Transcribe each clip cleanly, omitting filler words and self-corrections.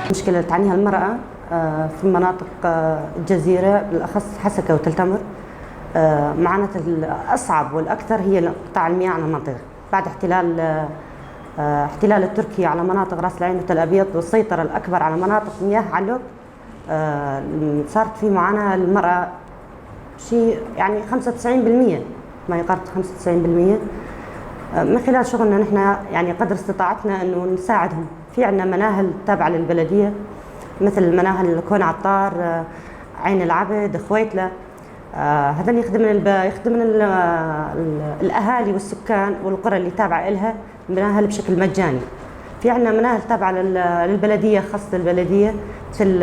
المشكلة اللي تعانيها المرأة في مناطق الجزيرة بالأخص حسكة وتل تمر، معاناة الأصعب والأكثر هي انقطاع المياه عن المنطقة بعد احتلال التركي على مناطق راس العين وتل أبيض والسيطرة الأكبر على مناطق مياه علوك. صارت في معاناة للمرأة شيء يعني 95%، ما يقارب 95%. من خلال شغلنا نحن يعني قدر استطاعتنا انه نساعدهم. في عندنا مناهل تابعه للبلديه مثل مناهل كون عطار، عين العبد، خويتله، هذا يخدم الاهالي والسكان والقرى اللي تابعه لها مناهل بشكل مجاني. في عندنا مناهل تابعه للبلديه، خاصة للبلديه مثل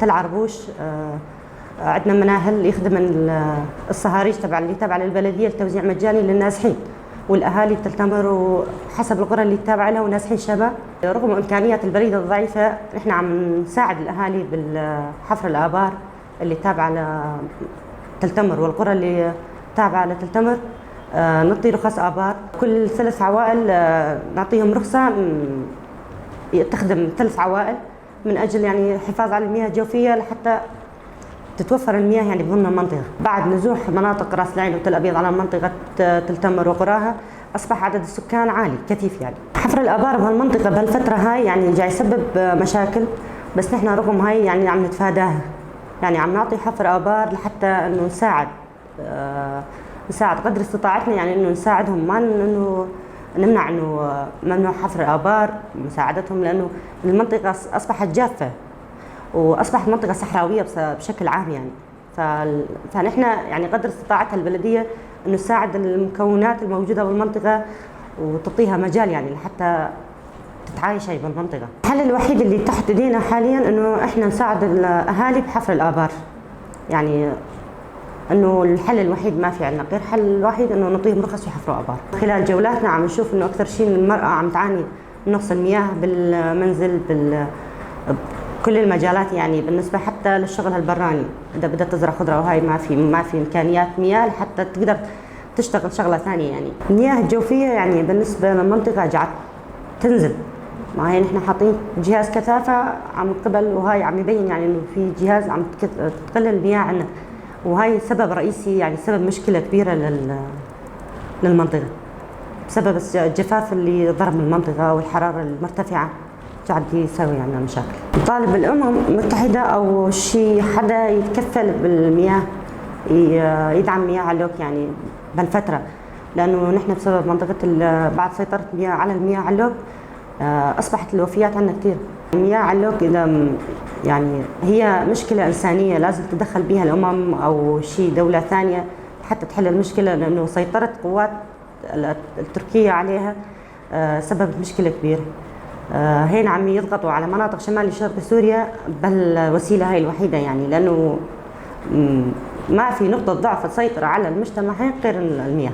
تل عربوش، عندنا مناهل يخدم الصهاريج تبع اللي تابعه للبلديه لتوزيع مجاني للنازحين والاهالي بتلتمر وحسب القرى اللي تابعه لها ونازحين شباب. رغم امكانيات البريد الضعيفة نحن عم نساعد الاهالي بالحفر الابار اللي تابعه لتلتمر والقرى اللي تابعه لتلتمر. نعطي رخص ابار، كل 3 عوائل نعطيهم رخصه تخدم 3 عوائل من اجل يعني الحفاظ على المياه الجوفيه لحتى تتوفر المياه يعني بضمن المنطقة. بعد نزوح مناطق راس العين وتل أبيض على منطقة تل تمر وقراها أصبح عدد السكان عالي كثيف. يعني حفر الآبار بهالمنطقة بهالفترة هاي يعني جاي يسبب مشاكل، بس نحن رغم هاي يعني عم نتفاداها، يعني عم نعطي حفر آبار لحتى إنه نساعد قدر استطاعتنا، يعني إنه نساعدهم، ما إنه نمنع إنه ممنوع حفر آبار، مساعدتهم لأنه المنطقة أصبحت جافة واصبحت منطقة صحراويه بشكل عام يعني. فنحن يعني قدر استطاعتها البلدية انه تساعد المكونات الموجودة بالمنطقة وتعطيها مجال يعني لحتى تتعايش هي بالمنطقة. الحل الوحيد اللي تحت ايدينا حاليا انه احنا نساعد الاهالي بحفر الابار، يعني انه الحل الوحيد، ما في عندنا غير حل الوحيد انه نعطيهم رخص يحفروا ابار. خلال جولاتنا عم نشوف انه اكثر شيء المراة عم تعاني نقص المياه بالمنزل كل المجالات، يعني بالنسبة حتى للشغل البراني اذا بدها تزرع خضرة وهاي ما في امكانيات مياه لحتى تقدر تشتغل شغله ثانية. يعني المياه الجوفيه يعني بالنسبة للمنطقة جعت تنزل، ما هي نحن حاطين جهاز كثافة عم قبل وهاي عم يبين يعني انه في جهاز عم تقلل المياه عندنا، وهاي سبب رئيسي يعني سبب مشكلة كبيرة للمنطقة بسبب الجفاف اللي ضرب المنطقة والحرارة المرتفعة قاعد يسوي عندنا مشاكل. نطالب الامم المتحدة او شيء حدا يتكفل بالمياه، يدعم مياه علوك يعني بهالفترة، لانه نحن بسبب منطقة بعد سيطرة المياه على المياه علوك اصبحت الوفيات عندنا كثير. المياه علوك اذا يعني هي مشكلة انسانيه لازم تتدخل بها الامم او شيء دولة ثانية حتى تحل المشكلة، لانه سيطرة قوات التركية عليها سببت مشكلة كبيرة. هين عم يضغطوا على مناطق شمال شرق سوريا بالوسيله هاي الوحيدة، يعني لانه ما في نقطة ضعف تسيطر على المجتمع هين غير المياه.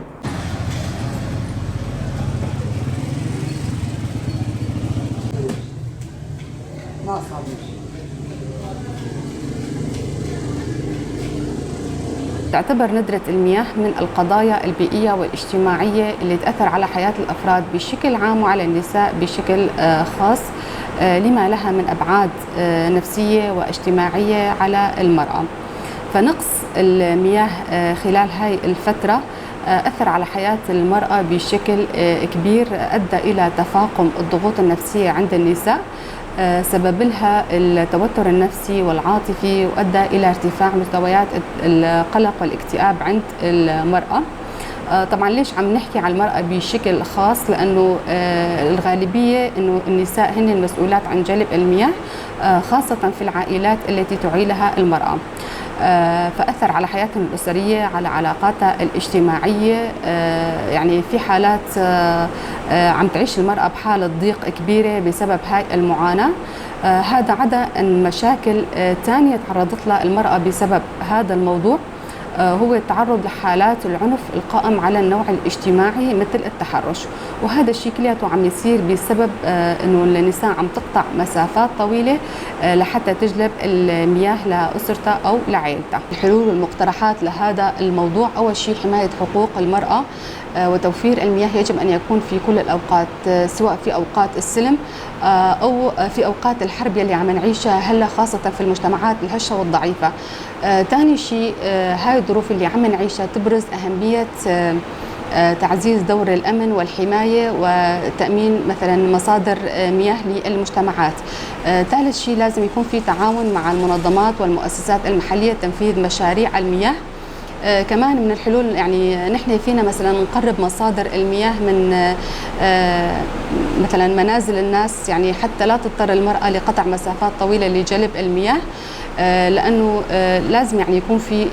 تعتبر ندرة المياه من القضايا البيئية والاجتماعية اللي تأثر على حياة الأفراد بشكل عام وعلى النساء بشكل خاص، لما لها من أبعاد نفسية واجتماعية على المرأة. فنقص المياه خلال هاي الفترة أثر على حياة المرأة بشكل كبير، أدى إلى تفاقم الضغوط النفسية عند النساء، سبب لها التوتر النفسي والعاطفي، وأدى إلى ارتفاع مستويات القلق والاكتئاب عند المرأة. طبعا ليش عم نحكي على المرأة بشكل خاص؟ لأنه الغالبية أنه النساء هن المسؤولات عن جلب المياه، خاصة في العائلات التي تعيلها المرأة. فأثر على حياتهم الأسرية، على علاقاتها الاجتماعية. يعني في حالات عم تعيش المرأة بحالة ضيق كبيرة بسبب هاي المعاناة. هذا عدا أن مشاكل تانية تعرضت لها المرأة بسبب هذا الموضوع، هو التعرض لحالات العنف القائم على النوع الاجتماعي مثل التحرش، وهذا الشيء كلياته عم يصير بسبب انه النساء عم تقطع مسافات طويلة لحتى تجلب المياه لاسرتها او لعائلتها. الحلول والمقترحات لهذا الموضوع: اول شيء حماية حقوق المراة وتوفير المياه يجب ان يكون في كل الاوقات، سواء في اوقات السلم او في اوقات الحرب يلي عم نعيشها هلا، خاصة في المجتمعات الهشه والضعيفه. ثاني شيء، هاي الظروف اللي عم نعيشها تبرز اهمية تعزيز دور الامن والحماية وتامين مثلا مصادر مياه للمجتمعات. ثالث شيء، لازم يكون في تعاون مع المنظمات والمؤسسات المحلية تنفيذ مشاريع المياه. كمان من الحلول، يعني نحن فينا مثلا نقرب مصادر المياه من مثلا منازل الناس، يعني حتى لا تضطر المرأة لقطع مسافات طويلة لجلب المياه، لأنه لازم يعني يكون في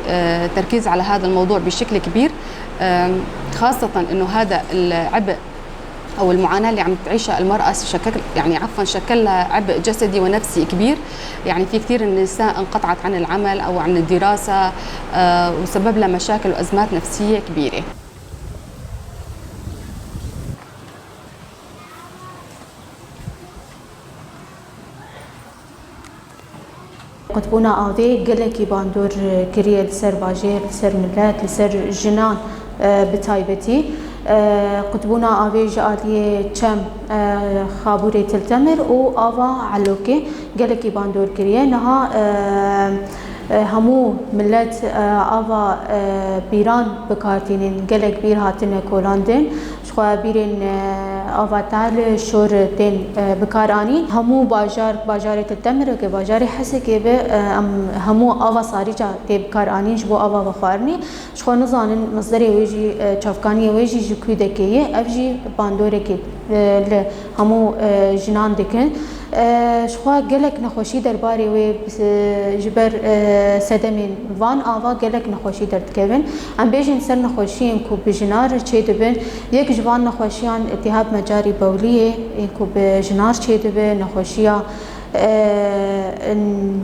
تركيز على هذا الموضوع بشكل كبير، خاصة أنه هذا العبء او المعاناة اللي عم تعيشها المراة شكل يعني عفوا شكل لها عبء جسدي ونفسي كبير. يعني في كثير النساء انقطعت عن العمل او عن الدراسة وسبب لها مشاكل وازمات نفسية كبيرة. Qutbûna avê gelekî bandor kiriye li ser bajêr, li ser milet, li ser jinan bi taybetî. Qutbûna avê ji aliyê çem Xabûrê Til Temir û ava Elokê gelekî bandor kiriye. Niha hemû milet ava bîran bikartînin, gelek bîr hatine kolandin. Ji xwe bîrên ava tel şor tên bikaranîn. Hemû bajar, bajarê Til Temireke, bajarê Hesekê be, em hemû ava sarîca tê bikaranîn ji bo ava vexwarinê. Ji xwe nizanin mezderê wê jî, çavkaniyê wê jî ji kû dekê ye. Ev jî bandorekê li hemû jinan dikin. Ji xwe gelek nexweşî derbarê wê ji ber sedemên van ava gelek nexweşî derdikevin. Em bêjin ser nexweşiyên ku bi jinar çêdibin, yek ji van nexweşiyan iltihab mecarî bewliyê yên ku bi jinar çêdibe, nexweşiya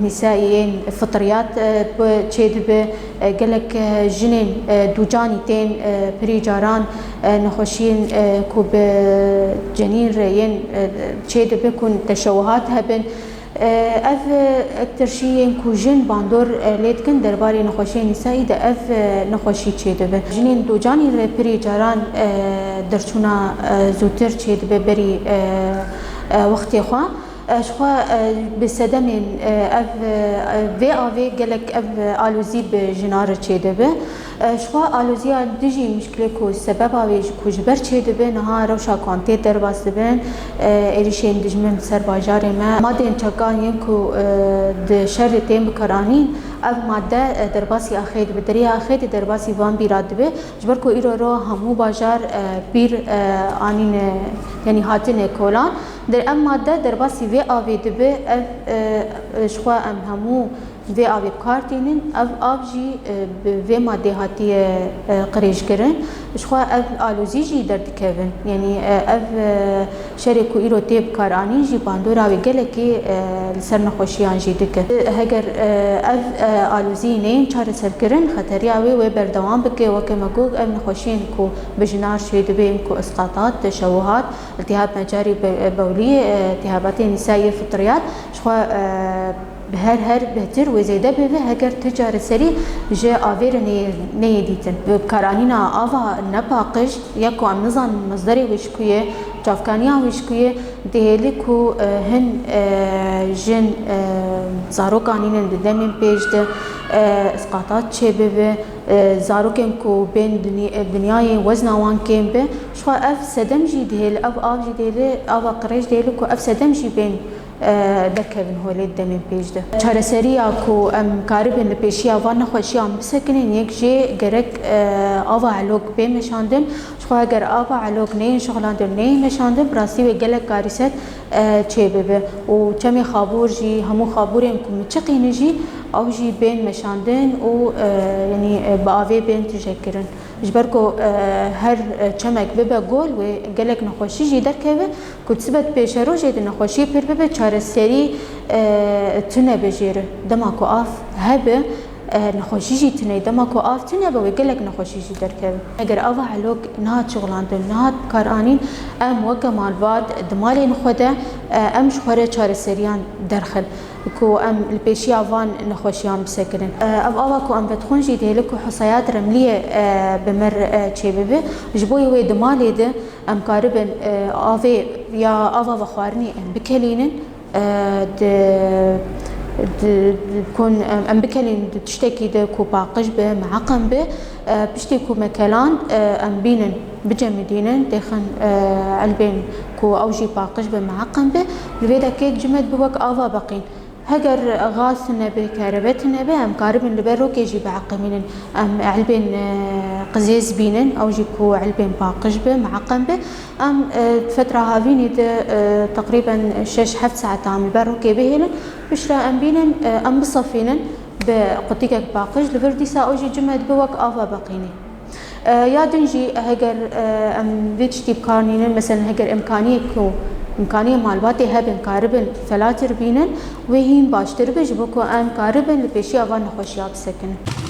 nisayên fitriyat çêdibe, gelek jinên ducanî tên pirî caran nexweşiyên ku bi cenîn re yên çêdibe ku teşewuhat hebin. Ev tirşiyên ku jin bandor lê dikin derbarê nexweşiyên nisayî de ev nexweşî çêdibe. Jinên ducanî re pirî caran derçûna zûtir çêdibe berî wextê xwe. Ji xwe bi sedemên ev vê avê gelek ev alozî bi jinan re çêdibe. Ji xwe aloziya dijî mişkilê ku sebeba wê ku ji ber çêdibe niha rewşa ku em tê derbas dibin, êrişên dijmin ser bajarê me, madên çekan yên ku di şerê tên bikaranîn, ev madde derbasî axê dibe, deriya axê de derbasî van bîra dibe. Ji ber ku îro ro hemû bajar bîr anîne, yanî hatine kolan, der em madde derbasî vê avê dibe. Ev ji xwe em hemû vê avê bikar tînin, ev av jî bi vê madê hatiye qirêjkirin. Ji xwe ev alozî jî derdikevin, yanî ev şerê ku îro tê bikaranîn jî bandora wê gelekî li ser nexweşiyan jî dike. Heger ev alozî neyên çareserkirin, xeteriya wê wê berdewam bike. Weke me got, ev nexweşiyên ku bi jinar çêdibe yên ku isqatat, teşewuhat, iltihab mecarî bewliyê, iltihabatê nisayê fitriyat, ji xwe her her bêhtir wê zêde bibe heger ti çareserî ji avê re neyê dîtin. Bi bikaranîna ava nepaqij ya ku em nizanin mezderê wê ji ku ye, çavkaniya wê ji ku ye, dihêle ku hin jin zarok anînin di demên pêş de isqatat çêbibe, zarokên ku bên dinyayê wezna wan kêm be. Ji xwe ev sedem jî dihêle, ev av jî dihêle, ava qirêj dihêle ku ev sedem jî bên derkevin holê demên pêş de. Çareseriya ku em karibin li pêşiya van nexweşiyan bisekinin, yek jê gerek ava elok bê meşandin. Ji xwe eger ava elok neyên şixulandin, neyên meşandin, bi rastî wê gelek karîset çêbibe. Û çemê Xabûr jî, hemû xabûrên ku miçiqîne jî ew jî bên meşandin û yanî bi avê bên tijekirin. Ji ber ku her çemek bibe gol wê gelek nexweşî jî derkeve ku sibet pêşerojê di nexweşî pir bibe, çareserî tune be jê re. Dema ku av hebe Nexweşî jî tune dema ku av tune be wê gelek nexweşî jî derkevin. Eger ava elok nehat şixulandin, nehat bikaranîn, em weke malbat di malên xwe de em ji xwe re çareseriyan derxin ku em li pêşiya van nexweşiyan bisekinin. Ev ava ku em vedixwin jî dihêle ku huseyat remliyê bi me re çêbibe. Ji bo wê di malê de em karibin avê ya ava vexwarinê em bikelînin di em bikelînin di tiştekî de ku paqij be, miheqem be, piştî ku me keland em bînin bicemidînin têxin elbên ku ew jî paqij be, miheqem be, li vê dekê cimed bi wek ava beqîn. Heger gaz tune be, kerebe tune be, em karibin li ber rokê jî bieqimînin. Em elbên qizêz bînin, ew jî ku elbên paqij be, miheqem be. Em fetra havînê de teqrîben 6-7 saetan li ber rokê bihêlin. Piştre em bînin, em bisefînin bi qutîkek paqij li vir dîsa ew jî cimed bi wek ava beqînê. Ya din jî heger em vê tiştî bikar nînin, mesela heger imkaniyek ku imkaniyê malbatê hebin karibin felatir bînin, wê hîn baştir be ji bo ku em karibin li pêşiya van nexweşiya bisekinin.